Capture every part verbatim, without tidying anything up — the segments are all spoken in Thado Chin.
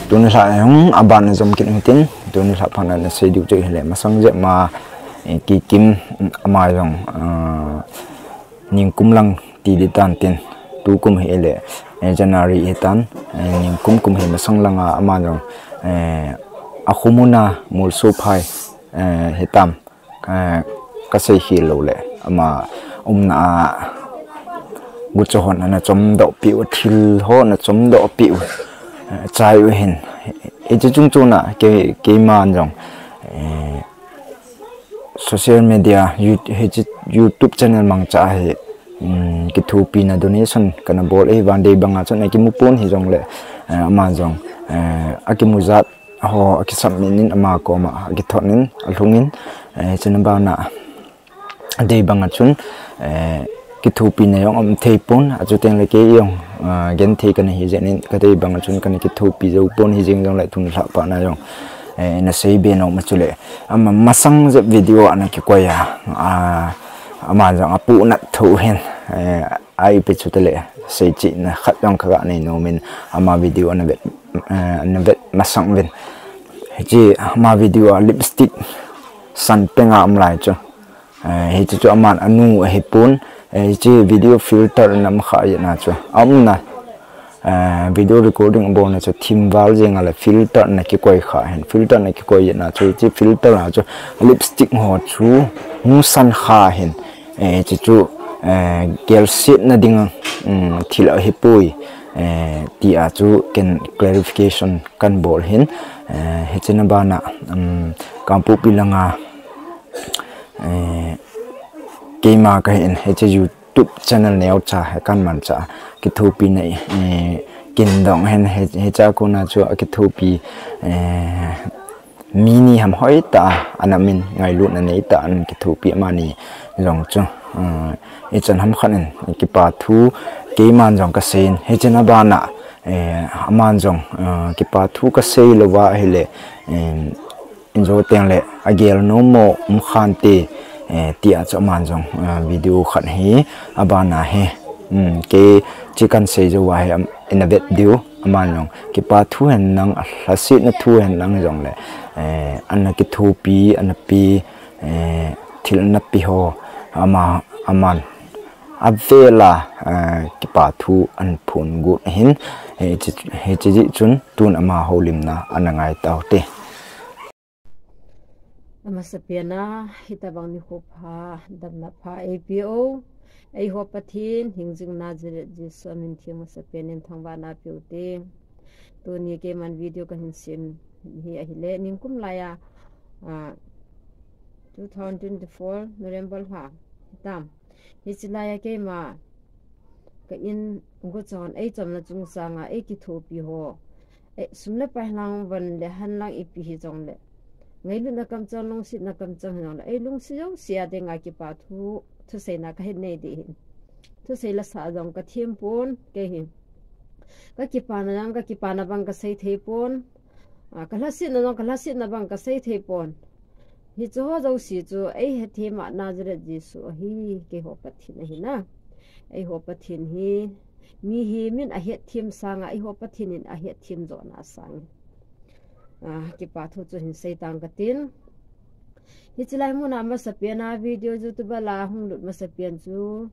Tuni lha hung aban jom kit hitin, tuni lha phat a nasei diu chu hile masang jep ma, eh, Kikim ama jong, ah, ningkum lang ti di tan tin, tukum hile, eh, January hitan, eh, ningkum kum hi masang langa ama jong, eh, akhomuna Molsophai, eh, hitam. Eh, kasei khel lou le, ama umna a gucha hon ana chomdoh piu, thil ho ana chomdoh piu, eh, chai u hin. Hiche chung chuna kei, keiman jong, eh, social media, You-, hiche YouTube channel mangcha hi, um, kithopina donation kana bol ahi vang dei banga chun akimu pon hijongle, eh, ama jong, eh, akimu jat ho akisubmit in ama koma akithot in alhung in, eh, chuna bana dei banga chun, eh, kithopina jong um thei pon, achutengle kei jong, ah, genthei kana hi jeh in kadei banga chun kana kithopi jou pon hijeng jongle tun lha phat na jong, eh, nasei be nom a chule ama masang jep video ana kikoi a, ah, ama jong apu nat tho hin, eh, Ai pe chu tele, seichihna khat jong kaga nei nom in ama video ana vet, eh, ana vet masang uvin. Hiche ama video a lipstick san penga um lai chu. Eh, hiche chu aman anu ahi pon, eh, hiche video filter ana um kha jeh na chu. Aumna, eh, video recording abolna chu thim val jenga le filter ana kikoi kha hin. Filter ana kikoi jeh na chu, hiche filter a chu lipstick ho chu hung san kha hin. Eh, hiche chu, eh, gelsetna dinga, um, thil ahipoi, eh, tia chu ken clarification kan bol hin, eh, hichena bana, um, Kangpokpi langa, eh, keima kahin, hiche YouTube channel neocha hi kan mancha, kithopina, eh, kin dong hin, hi, hiche a kona chu akithopi, eh, mi ni ham hoitah a, ana min ngailutna neitah a ana kithopi amani jong chu, uh, ichan ham khat in kipa thu keiman jong kasei in, hichena bana, eh, aman jong, uh, kipa thu kasei louva ahile, em, injo tengle agel nom mo um khante, eh, tia chu aman jong, uh, video khat hi abana hi, um, kei chi kan sei jouva hi, um, ina vet diu. Aman jong kipa thu hen lang, alhasetna thu hen lang jongle, eh, ana kithopi, ana pi, eh, thil ana pi ho, ama, aman avela, eh, kipa thu ana phon got ahin, eh, hiche, hiche jeh chun tun ama houlimna ana ngai taute. Amasapen a, hitabang nikho pha, damna pha eipeu, eiho Pathen, hingjing Nazareth Jesu amin theng masapen in thangvahna peute. Tuni keiman video kahin sem hi ahile, ningkum laiya, ah, two thousand twenty-four November lha hitam. Hiche laiya keima ka in gucha hon eichomna chungchanga eikithopi ho, eh, sum le pai lang, von le han lang, ipi hijongle, ngailutna kamchang, lungsetna kamchang hijongle, eilungset jouse a dinga kipa thu, thuseina kahin nei ding ahin. Thusei lasa jong kathem pon, kei hin. Kakipana jong, kakipana bang kasei thei pon. Ah, kalhasetna jong, kalhasetna bang kasei thei pon. Hicheho jouse chu eihethem a Nazareth Jesu ahi, keiho Pathen ahina. Eiho Pathen hi, mihem in ahetthem sanga, eiho Pathen in ahetthem joh na sangin, ah, kipa thu chu hin sei tang katin. Hiche lai muna masapen a video YouTube a la hung lut masapen chu,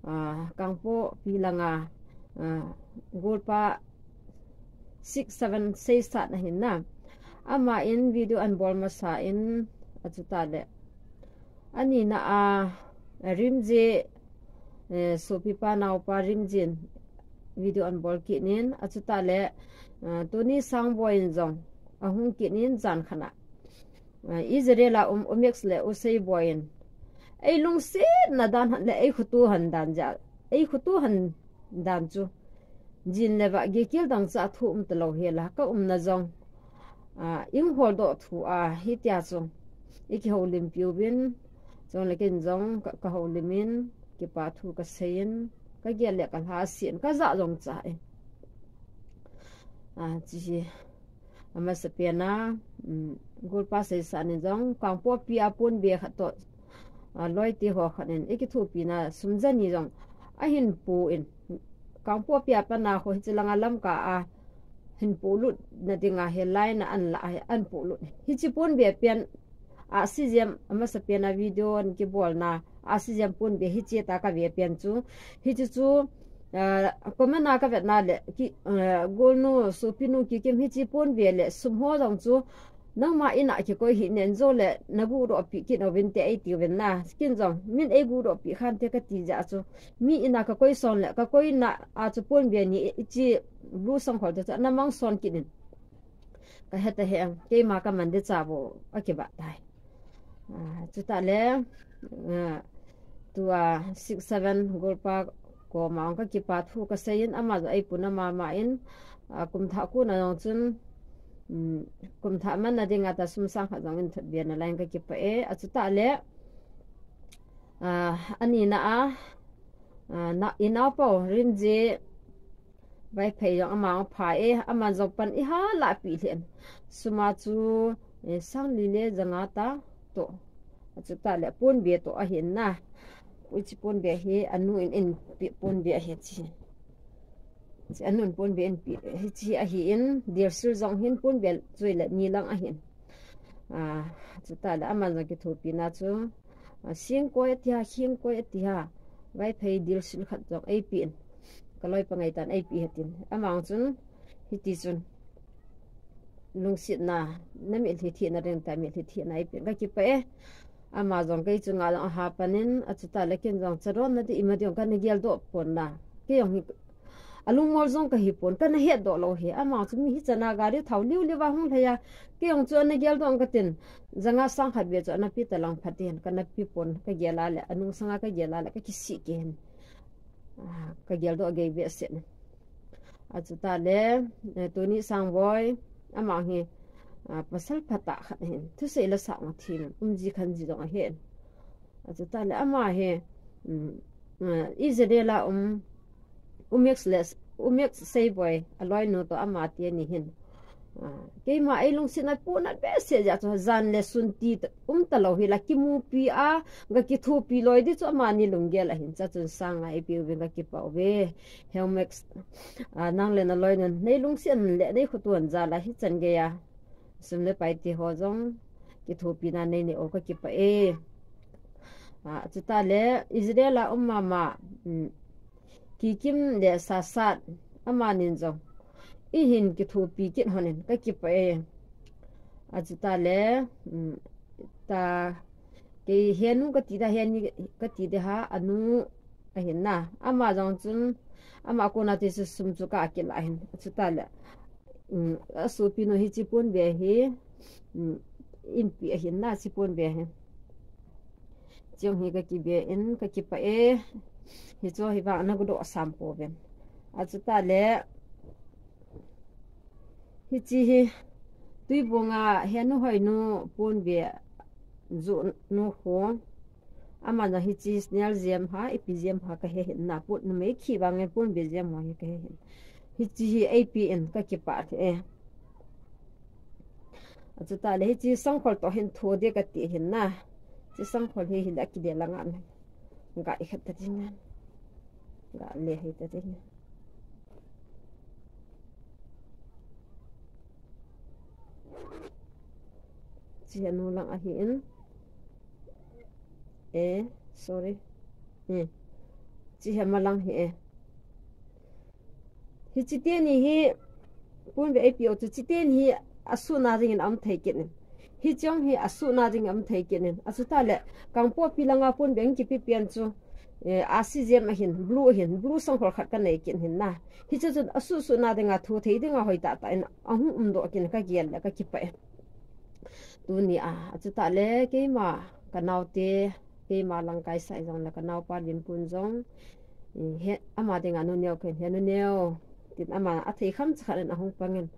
ah, Kangpokpi langa, ah, golpa six seven seisat na hin na. Ama in video ana bol masa in, achutah le, anina a, Rimje, eh, sopipa naopa Rimje in video ana bol kit in, achutah le, eh, Tony Sangboi in jong ahung kit in jan khat a. Eh, Israel a um, Omex le Useiboi in, eilungsetna dan le eikhoto han dan jeh a, eikhoto han dan chu, jin le vah geikel dang cha thu um talou hela, ka umna jong, ah, eihol doh thu a, hitia chu ikihoulimpi uvin, chule ken jong ka, kahoulim in, kipa thu kasei in, kagel le kalhaset in, kajah jong cha in. Ah, hiche hi amasapen a, um, golpa seisat in jong, Kangpokpi a ponbe khat toh, ah, loite ho khat in, ikithopina sum jani jong ahin pu in, Kangpokpi a pat a ho hiche langa Lamka a hin polut na dinga he line a an la, an polut. Hiche ponbe pen, a, C J M amasa pen a video an kibolna, a, C J M ponbe hiche ta ka ve pen chu. Hiche chu, ah, comment a ka vetna le, ki, ah, Golnu, Sopinu, Kikim hiche ponbe le sum ho jong chu, nangma in a kikoi hi nen jo le, na gudoh pi kit uvin te ei ti uvin na. Kin jong, min ei gudoh pi khan te ka ti jeh chu. Mi in a ka koi son le, ka koina a chu ponbe ni hiche blue sangkhol te chu, na mang son kit in. Ka he ta he, keima ka man de cha bo, a kiba tai. Ah, chuta le, ah, tua six seven Golpa koma ka kipa thu ka sei in, ama jo ei puna mama in, ah, kum thah kuna jong chun, um, kum thah man na dinga ta sum sang khat jong in thot be na lai ka kipa e, a chuta le, ah, ani na a, ah, na, i naopa Rinje, Vaiphei jong ama pha e, ama jong pan i ha la pi lhen. Suma chu, eh, sang li le janga ta to. A chuta le ponbe to ahin na. Hiche ponbe hi anu in in pi ponbe ahi chi. Chi anu in ponbe in pi, hiche ahi in, Dilsil jong hin ponbe choi le ni lang ahin. Ah, chuta le ama jong kithopi na chu. Ah, singkoi ati ha, singkoi ati ha. Vaiphei Dilsil khat jong ei pi in. Ka loipa ngaitan ei pi hetin. Ama chun, hiti chun. Lungsetna, na mitlhi thina ding ta mitlhi thina ei pi in. Ka kipa e. Ama jong kei chunga jong aha pan in, a chuta le kin jong charon na di ima di jong ka na gel doh pon na. Kei jong hi, a lungmol jong ka hi pon, ka na het doh lou hi. Ama chu mi hi chana gari thao liu liu va hung lhai a. Kei jong chu ana gel doh ka tin. Janga sang khat ve chu ana pi ta lang phat in, ka na pi pon, ka gel a le, a nung sanga ka gel a le, ka kisih kei hin. Ah, ka gel doh gei ve se ne. A chuta le, eh, Tony Sangboi, ama hi, ah, pasal phatah khat hin. Thusei la sa ma thim, um ji khan ji jong ahin. A chuta le ama hi, um, ah, Israel a um, Umex le, Umex Seiboi, a loinu to ama ti ani hin. Ah, keima ei lungsetna puna behseh jeh chu jan le sun ti ta, um ta lou hi la kimupi a, ga kithopi loi di chu amani lunggel ahin cha chun sang a ei pe uve ga kipa uve. Helmex, ah, nang le na loinun, nei lungset le nei khutuan jal a hi chan gei a. Sum le pai ti ho jong, kithopina nei nei o ka kipa e. Ah, chuta le, Israel a um mama, um, Kikim le Sasat, amanin jong. I hin kithopi kit honin, ka kipa e. A chuta le, um, ta, kei henu ka ti da, heni ka ti de ha, anu, ahin na. Ama jong chun, ama kona ti su sum chu ka kila hin. A chuta le, um, a sopinu hiche ponbe hi, um, in pi ahin na, hiche ponbe hi. Chong hi ka kibe in, ka kipa e. Hicho hi vang na gudoh sam pouvin. A chuta le, hiche hi, Tuibong a, henu hoinu ponbe ju nu ho. Ama na hiche snail jam ha, ipi jam ha ka he hin na pon numei khi vang e ponbe jam ho hi ka he hin. Hiche hi ei pi in ka kipa the e. A chuta le hiche sangkhol to hin tho de ka ti hin na. Hiche sangkhol hi hin a kide la nga me. Ga i khat ta ding. Ga le hi ta ding. Hiche anu lang ahi in. Eh, sorry. Hmm. Hiche ama lang hi e. Hiche teni hi, ponbe ei pi o chu, hiche teni hi a suna dingin um thei kit in. Hiche jong hi a suna dingin um thei kit in. A chuta le, Kangpokpi langa ponbe ang kipi pian chu, eh, a C J M ahin, blue ahin, blue sangkhol khat ka nei kit hin na. Hiche chun a su suna dinga tho thei dinga hoi tah tah in, a hung um doh kit in ka gel le ka kipa e. Tuni a, a chuta le keima, ka naote, keima langkai sai jong le ka naopa Linkun jong, i, he, ama dinga nu neo ken, he nu neo, tin ama a thei kham cha khat in a hung pang in.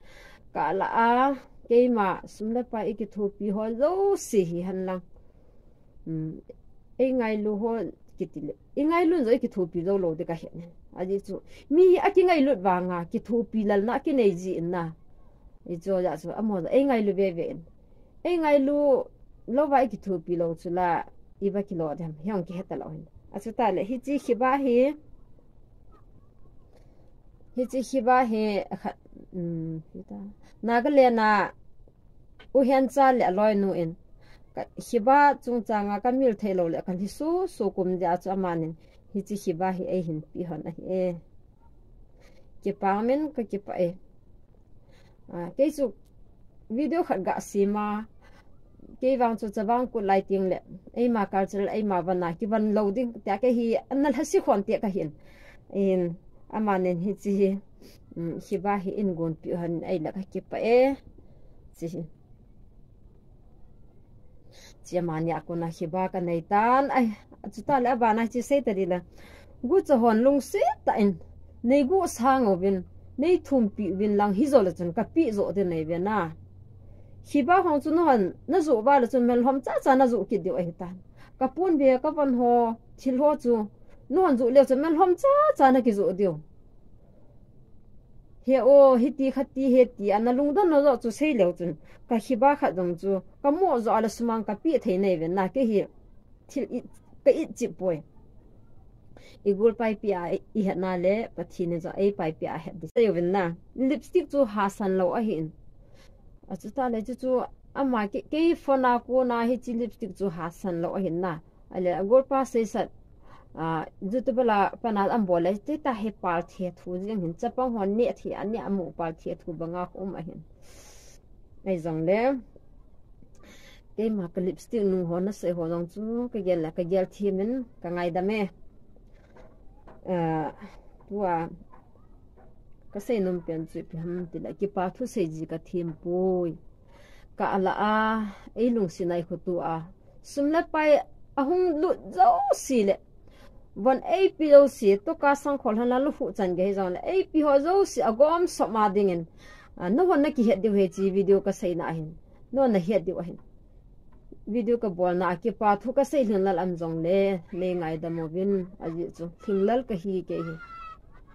Ka la a, keima, sum le pai i kithopi ho jouse hi hen lang. Um, ei ngailu ho kiti le. I ngailu jo i kithopi jou lou di ka he ne. Ajeh chu, mi hi a kingailut vanga, kithopi lalna a kinei ji in na. I cho ja chu, amo jo, ei ngailu ve ve in. Ei ngailu lou va i kithopi lou chu la, i va kilo dem, hiong kihe ta lou hin. A chuta le, hiche khiba hi, Hiche khiba hi khat, um, hita. Nagaland a U Hiancha le aloinu in ka, khiba chungchang a kamil thei lou le kalhi susu kum dia chu amanin hiche khiba hi eihin pe hon ahi e. Kipah min ka kipah e. A, kei chu video khat ga sima, kei vang chu chavang kut lai ting le, eima cultural, eima vana, kivan lou ding, tia kei hi, ana lhasi khon tia kahin. In, amanin hiche hi, um, khiba hi eihin gonpeh hon, ei la ka kipah e, chi hi. Chi amani a kona khiba kanei tan, ai, chuta le abana chi sei ta di la. Gucha hon lungset tah in, nei gu sang uvin, nei thumpi uvin lang hi jo le chun kapeh jo ding nei ve na. Khiba hong chu nahon, najo va le chun melhom cha cha najo kit diu ahi tan. Ka pon ve, ka von ho, thil ho chu, nahon jo le chun melhom cha cha naki jo diu. He o, hiti khati he ti, ana lungdon na jo chu sei leu chun. Ka khiba khat jong chu, ka mo jo a le sumang kapeh thei nei ve na, kei hi. Thil i, ka it chip poi. I gol paipi a i het na le, Pathen in jong ei paipi a het di. Sei uvin na. Lipstick chu hasan lou ahin. Achuta le chu chu ama kei, kei phone a kona hiche lipstick chu hasan lou ahin na. Ale a gol pa seisat. A, YouTube la pana an bol le, te ta he pal the thu jing hin chapang hon ne thi, a ne amu pal the thu banga um ahin. Ei jong le. Keima ka lipstick nung ho nasei ho jong chu ka gel le ka gel them in ka ngaidam e. Ah, tua ka seinom pen chu ipi ham tile kipa thu sei ji ka them poi. Ka ala a, ei lungset a i khoto a. Sum le pai ahung lut jouse le. Von eipe jouse, toka sangkhol hana lu hu chan gei jong le. Eipe ho jouse agom sop ma dingin. Ah, nahon nakihet diu hiche video ka seina ahin. Nahon nahet diu ahin. Video ka bolna a kipa thu ka sei lhinglel am jong le, nei ngaidam uvin, ajeh chu lhinglel kahi kei hi.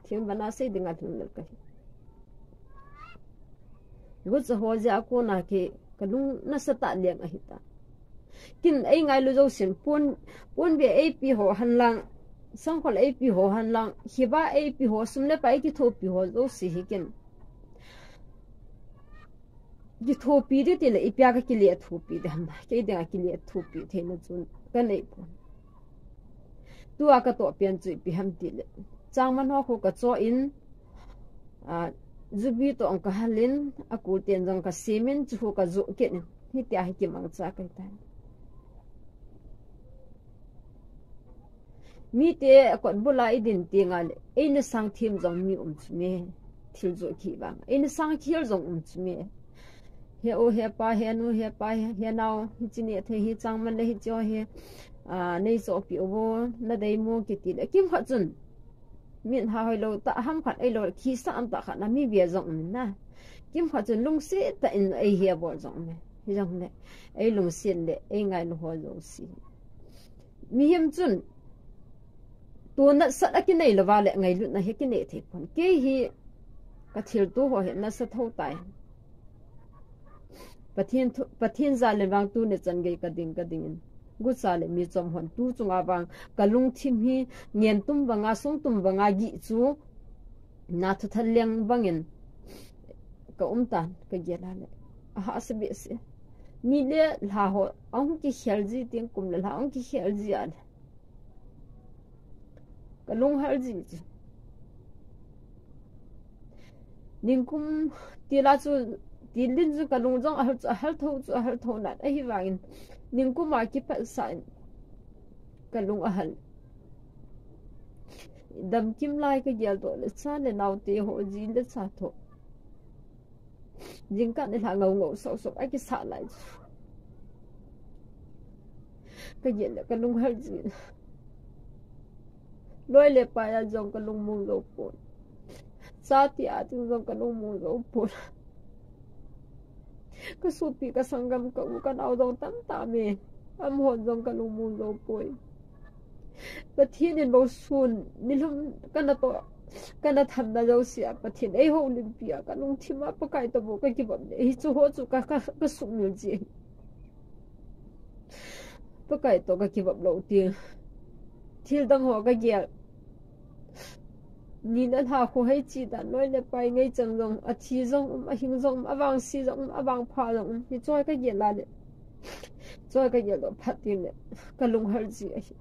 Thim vana sei dinga lhinglel kahi. Gucha ho jeh a kona kei ka lung nasatah leng ahi ta. Kin ei ngailu jousen pon, pon ve eipe ho hen lang, sangkhol eipe ho hen lang, khiba eipe ho, sum le pai kithopi ho jouse hi kin. Kithopi ding tile, ipi a ka kile thopi ding ham. Kei dinga kile thopi theina chu ka nei pon. Tua ka toh pen chu ipi ham tile. Changman ho khu ka cho in, a, jubi toh ka hal in, a kul ten jong ka sem in, chu khu ka joh kit in. Hitia hi kimangcha ka hi tai. Mite kot bula i din tenga le, eina sang them jong mi um chu me, thil joh ki vang. Eina sang khel jong um chu me. He u, he pa, he nu, he pa, he, he nao, hiche neh thei hi Changman le hiche ho hi, a, nei chohpeh uvo, na dei mo kiti le. Kimkhat chun, min ha hoi lou tah, ham khat ei lou, khi sa am tah khat na mi ve jong um na. Kimkhat chun lungset tah in ei he bol jong me. Hijong le, ei lungset le, ei ngailu ho jouse. Mihem chun, tuna sat a kinei louva le ngailutna hi kinei thei pon. Kei hi ka thilto ho hi nasa tho tai. Pathen thu, Pathen jal in vang tuni chan gei ka ding, ka ding in. Gucha le mi chom hon tu chunga vang ka lungthim hi ngen tum banga, sung tum banga gih chu na thu thal leng bangin ka um tan, ka gel a le. Aha sa behseh. Ni le lha ho, ahung kikhel ji ting kum le lha, ahung kikhel ji a le. Ka lunghel ji chu. Ningkum tila chu, tilin chu ka lung jong ahel, ahel tho chu, ahel tho nat. Ahivangin, ningkum a kipat sa in, ka lung ahel. Damkim lai ka gel doh le cha le naote ho ji le cha tho. Jingkah nilhah ngou ngou sou sou a kisah lai chu. Ka gel le ka lunghel jin. Loi le pai a jong ka lung mu jou pon. Chate a ding jong ka lung mu jou pon. Ka sopi ka sanggam ka u ka nao jong tam tam e. Amahon jong ka lung mu jou poi. Pathen in bou sun, nilhum kana toh, kana thamna jouse a Pathen ei houlimpi a ka lungthim a Pakai toh bou ka kibang le. Hichu ho chu ka, ka, ka sumil ji. Pakai toh ka kibang lou ti. Thil dang ho ka gel. Nina lha kho hei chi dan loi le pai ngei chang jong, athi jong um, ahing jong um, avangse jong um, avangpha jong um. Hichu ka gel a le, chu ka gel doh phat in le, ka lunghal ji ahi.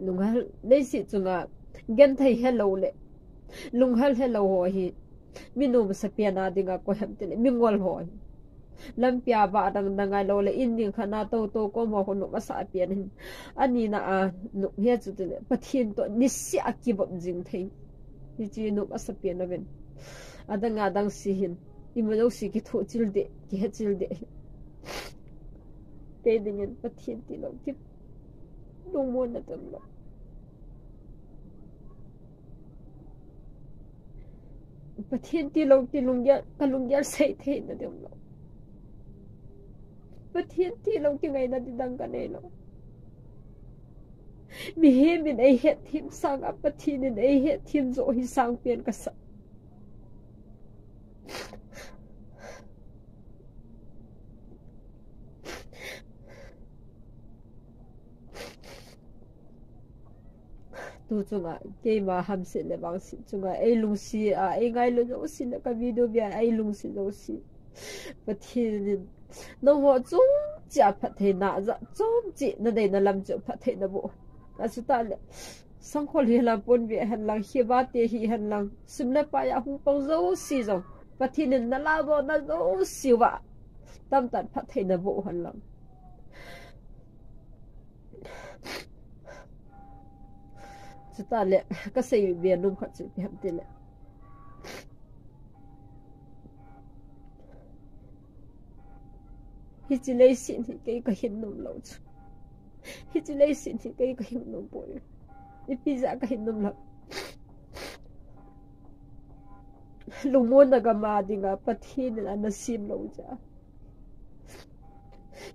Lunghal, leiset chunga genthei helou le lunghal helou ho hi mi nom asa pen a dinga koi ham tile, mi ngol ho hi. Lampi a vah dang dang ngai lou le, in ding khat a tou tou kom ho khu nom asa pen hin. Anina a nom hi chu tile, Pathen toh niseh a kibang jing thei. Hichu nom asa pen a ven. Adang adang se hin, ima jouse kithoh chil deh, kihe chil deh. Kei dingin Pathen tilou ti lungmonna dem lou. Pathen tilou ti lunggel, ka lunggel sei theina dem lou. Pathen tilou ti ngaina di dang ka nei lou. Mihem in ei hetthem sanga Pathen in ei hetthem joh hi sang pen ka sa. Tu chunga, keima hamset le vangset chunga, ei lungset a, ei ngailu jouse le ka video ve a, ei lungset jouse. Pathen in, nangho chom cheh a phattheina, ja chom cheh, nadei nalam cheh a phattheina boh. Achuti le, sangkhol hi henlang, ponbeh henlang, hiva te hi henlang, sum le pai a hung pang jouse jong, Pathen in nala dohna jouse uva, tamtah in phattheina boh henlang. Chuti le, ka seibe nom khat chu ipi ham tile, hiche leiset hi kei ka hin nom lou chu. Hiche leiset hi kei ka hin nom poi. Ipi jeh a ka hin nom lou. Lungmonna gam a dinga Pathen in ana sem lou jeh a.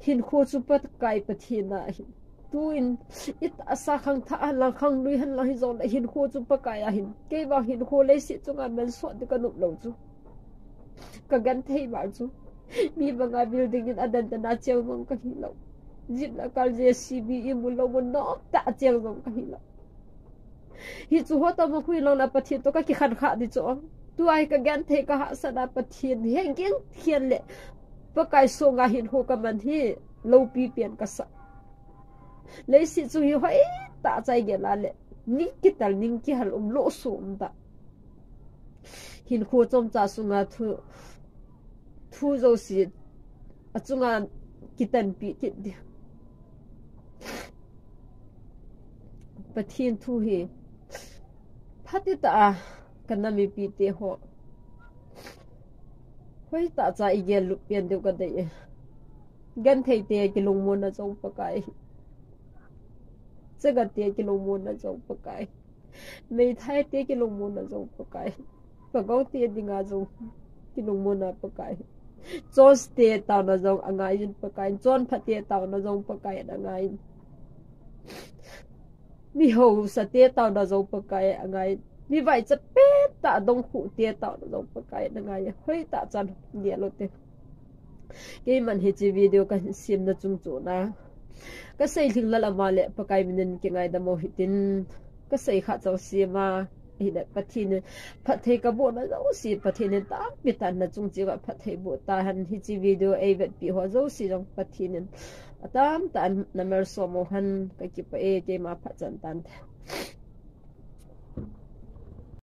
Hinkho chu Pakai Pathen a ahin. Tuin, itahsa khangthah henlang, khanglui henlang hijongle hinkho chu Pakai a ahin. Kei vang hinkho leiset chunga mensot ding ka nom lou chu. Ka genthei vang chu, mi banga building in adan dan a cheng jong ka hilou. Jeep la kal, J C B, imu lou mun nom tah a cheng jong ka hilou. Hichu ho tama khu hilou na Pathen toh ka kikhen kha di chu. Tua hi ka genthei ka hahsatna Pathen hi ging thian le Pakai songa hinkho ka man hi loupi pen ka sa. Leiset chu hi hoitah cha igel a le, ning kitel, ning kihal um lou sum tah. Hinkho chomcha sunga thu, thu jouse achunga kitanpi kit ding. Pathen thu hi phatah a ka nam mipi te ho, hoitah cha igel lut pen diu ka dei e. Genthei te kilungmonna jong Pakai. Chaga te kilungmonna jong Pakai. Meithai te kilungmonna jong Pakai. Pagou te dinga jong kilungmonna Pakai. Chonse te taona jong angaiyin Pakai. Chonpha te taona jong Pakai in angaiyin. Mihausa te taona jong Pakai in angaiyin. Mi vaicha pettah dongkhu te taona jong Pakai in angaiyin. Hoitah chan gel u te. Keiman hiche video ka semna chung chon a, ka sei lhinglel ama le Pakai minin kingaidam u hitin, ka sei kha chang sem a, ahile Pathen in phatthei ka bohna jouse, Pathen in tampi tah in na chung cheh uva phatthei boh tahen, hiche video ei vetpi ho jouse jong Pathen in atam tah in na malsom u hen, ka kipah e, keima phat chan tante.